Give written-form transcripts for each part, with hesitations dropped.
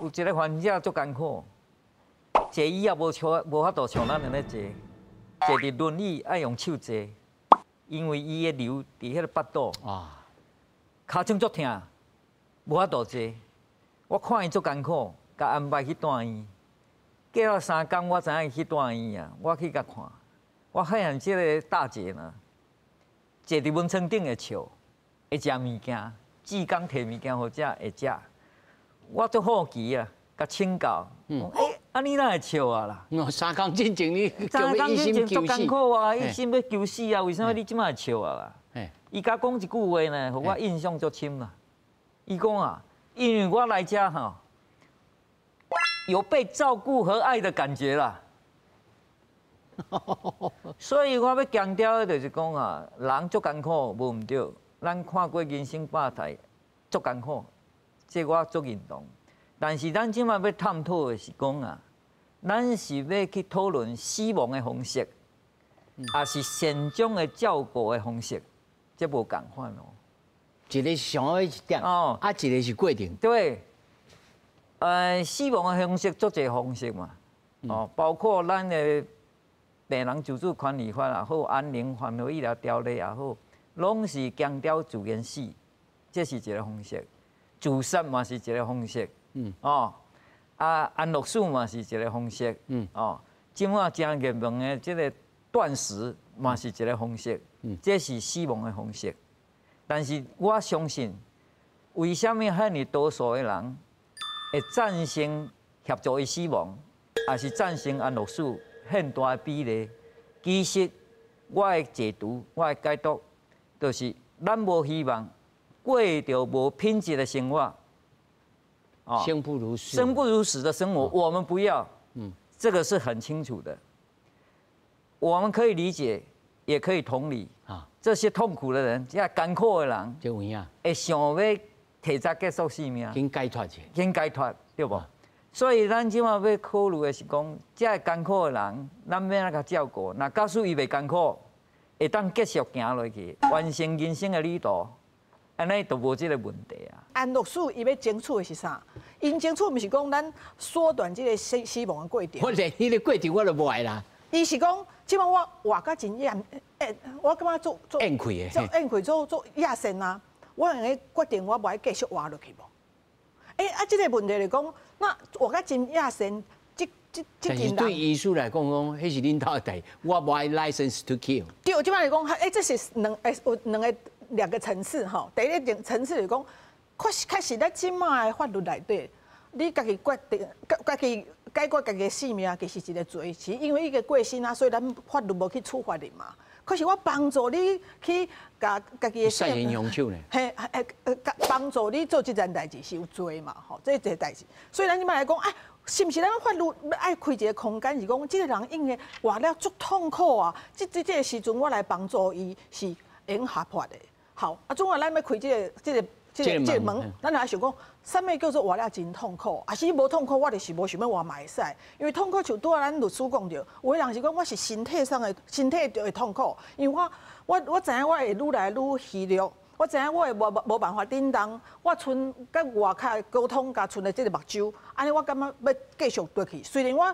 有一个患者足艱苦，坐椅也無像無法度像咱按呢坐，坐佇輪椅愛用手坐，因為伊的瘤佇彼個腹肚，跤蹛足疼，無法度坐。我看伊足艱苦，共安排去住院。過了3工，我知影伊去住院啊，我去共看，我發現這個大姐呢，坐佇門床頂會笑，會食物件，志工提物件予食會食。我足好奇啊，共請教，講欸，啊你哪會笑啊啦？ 3工進前你三工一進前足心求死艱苦啊，一心欲求死啊，為啥物你這擺會笑啊啦？伊共講一句話呢，予我印象足深啦。伊講啊，因為我來遮吼，有被照顧和愛的感覺啦。所以我欲強調的就是講啊，人足艱苦，無毋對。咱看過人生百態，足艱苦，這我足認同。但是咱這擺欲探討的是講啊，咱是欲去討論死亡的方式，抑是善終的照顧的方式，這無仝款哦。一個是上好一點，啊，一個是過程。對，死亡的方式足濟方式嘛，哦，包括咱的病人自主權利法也好，安寧緩和醫療條例也好，攏是強調自然死，這是一個方式。自殺嘛是一個方式，哦，啊，安樂死嘛是一個方式，哦，這擺誠熱門的這個斷食嘛是一個方式，這是死亡的方式。但是我相信，為啥物遐爾多數的人會贊成協助伊死亡，抑是贊成安樂死？遐大的比例，其實我的解讀，我的解讀，就是咱無希望過著無品質的生活，生不如死，生不如死的生活，我們不要。這個是很清楚的，我們可以理解，也可以同理。這些痛苦的人，這艱苦的人，這有影，會想欲提早結束生命，緊解脫者，緊解脫，對無？所以咱這擺欲考慮的是講，這艱苦的人，咱欲按怎共照顧？若假使伊袂艱苦，會當繼續行落去，完成人生的旅途，按呢就無這個問題啊。安樂死伊欲爭取的是啥？𪜶爭取毋是講咱縮短這個死亡的過程。我連彼個過程我都無愛啦。伊是講，這擺我活甲真厭，欸，我感覺做做厭氣的，做厭氣做做厭世啊！我會用決定我無愛繼續活落去無？欸，啊，這個問題來講，那活甲真厭世，這這這但是對醫師來講，講彼是恁兜的代，我無愛 license to kill。對，這擺來講，欸，這是兩欸有兩個層次吼。第一個層次來講，確實咱這擺的法律內底，你家己決定，家己解決家己的性命，其實是一個罪，是因為伊個過身啊，所以咱法律無去處罰你嘛。可是我幫助你去共家己的殺人兇手呢？嘿，欸，幫助你做這件代誌是有罪嘛？吼，這一個代誌。所以咱這擺來講，啊，是毋是咱法律愛開一個空間，是講這個人應該活了足痛苦啊？這個時陣我來幫助伊是會用合法的。好，啊，總啊，咱欲開這個門，咱來想講，啥物叫做活了真痛苦？啊，是無痛苦，我就是無想欲活嘛會使。因為痛苦像拄仔咱律師講著，有的人是講我是身體上的身體就會痛苦，因為我知影我會愈來愈虛弱，我知影我會無辦法振動，我賰佮外口溝通，共賰的這個目睭，按呢我感覺欲繼續落去。雖然我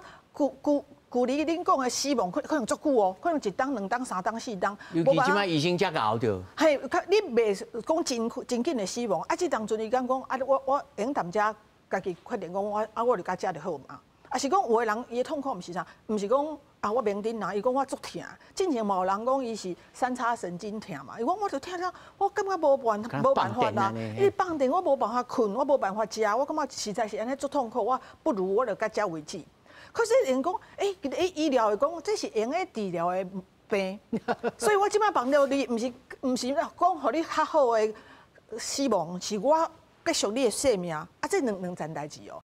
距離恁講的死亡可能足久哦，可能一冬、兩冬、三冬、四冬。尤其這擺醫生遮𠢕著。嘿，你袂講真真緊的死亡，啊，這當陣伊敢講啊，我會用踮遮家己決定講，我啊，我就佮遮就好嘛。啊，是講有的人伊的痛苦毋是啥，毋是講啊，我免頂啊，伊講我足疼。進前嘛有人講伊是三叉神經疼嘛，伊講我就疼了，我感覺無辦法啦。伊放電我無辦法睏，我無辦法食，我感覺實在是按呢足痛苦，我不如我就佮遮為止。可是𪜶講，欸，醫療會講，這是會用治療的病，所以我這擺幫著你，毋是講予你較好的死亡，是我繼續你的生命，啊，這兩層代誌哦。